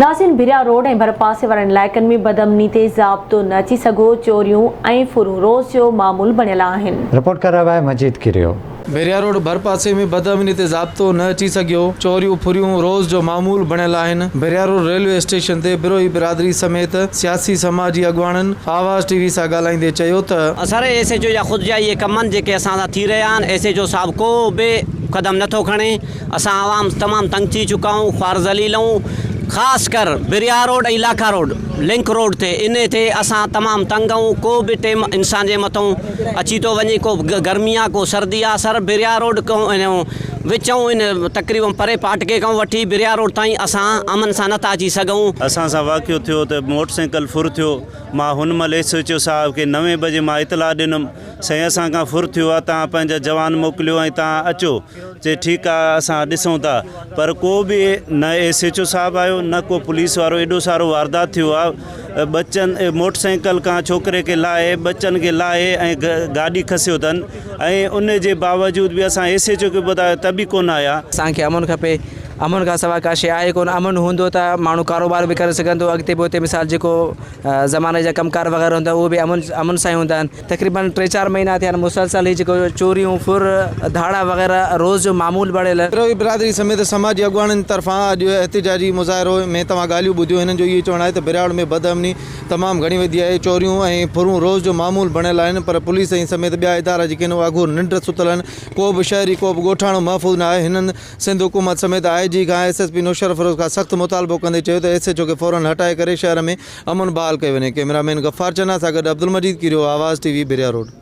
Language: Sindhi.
ناظرين ڀريا روڊ ۽ ڀرپاسي وارن علائقن ۾ بدامني تي ضابطو نه اچي سگهو، چوريون ۽ ڦرون روز جو معمول بڻيل آهن. رپورٽ ڪري رهيو آهي مجيد ڪيريو. ڀريا روڊ ڀرپاسي ۾ بدامني تي ضابطو نه اچي سگهيو، چوريون ڦريون روز جو معمول بڻيل آهن، ڀريا روڊ ريلوي اسٽيشن تي بروهي برادري سميت سياسي سماجي اڳواڻن آواز ٽي وي سان ڳالهائيندي چيو ته. سر ايس ايڇ او جا خود جا اهي ڪم آهن جيڪي اسان سان ٿي رهيا آهن، ايس ايڇ او صاحب ڪو به قدم نٿو کڻي. اسان عوام تمام تنگ ٿي چڪا آهيون خوار ذليل آهيون خاص ڪر Biryar road ۽ Lakha road link road تي انهي تي اسان تمام تنگ آهيون ڪو به ٽيم انسان جي مٿون اچي ٿو وڃي ڪو گرمي آ ڪو سردي آ سر بريا روڊ کان وچون ان تقريبن پري پاٽڪي کان وٺي بريا روڊ تائين اسان امن سان نٿا اچي سگهون. اسان سان واقعو ٿيو ته موٽر سائيڪل ڦر ٿيو مان هن مهل ايس ايڇ او صاحب کي نوين بجي مان اطلاع ڏنم سائين اسان کان ڦر ٿيو آ تان پنهنجا جوان موڪليو ۽ تان اچو چي ٺيڪ آ اسان ڏسون ٿا پر ڪو به نه ايس ايڇ او صاحب آيو نه ڪو پوليس وارو ايڏو سارو واردات ٿيو آ ٻچن موٽر سائيڪل کان ڇوڪري کي لاهي ٻچن کي لاهي ۽ گاڏي کسيو اٿن ۽ ان جي باوجود به اسان ايس ايڇ او کي ٻڌايو ته به ڪونه آيا. اسان کي امن کپي امن کان سواء ڪا شيء آهي ڪونه امن هوندو ته ماڻهو ڪاروبار به ڪري سگهندو اڳتي پوئتي مثال جيڪو زماني جا ڪم ڪار وغيره هوندا اهي به امن امن سان ئي هوندا آهن تقريبن ٽي چار مهينا ٿيا آهن مسلسل هي جيڪو چوريون ڦر ڌاڙا وغيره روز جو معمول بڻيل. بروهي برادري سميت سماجي اڳواڻن طرفان اڄ احتجاجي مظاهرو ۾ توهان ڳالهيون ٻڌيون هنن جو اهو چوڻ آهي ته برياڙ ۾ بدامني تمام گهڻي وڌي آهي چوريون ۽ ڦرون روز جو معمول بڻيل آهن پر پوليس ۽ سميت ٻيا ادارا جيڪي آهن اهي اگهور ننڊ ستل آهن ڪو به شهري ڪو به ڳوٺاڻو محفوظ نه آهي هنن سنڌ حڪومت سميت آء جي کان ايس ايس پي نوشهروفيروز کان سخت مطالبو ڪندي چيو ته ايس ايڇ او کي فورن هٽائي ڪري شهر ۾ امن بحال ڪيو وڃي ڪئميرا مين غفار چنا سان گڏ Abdul Majeed Kerio Awaz T V Bhiria road.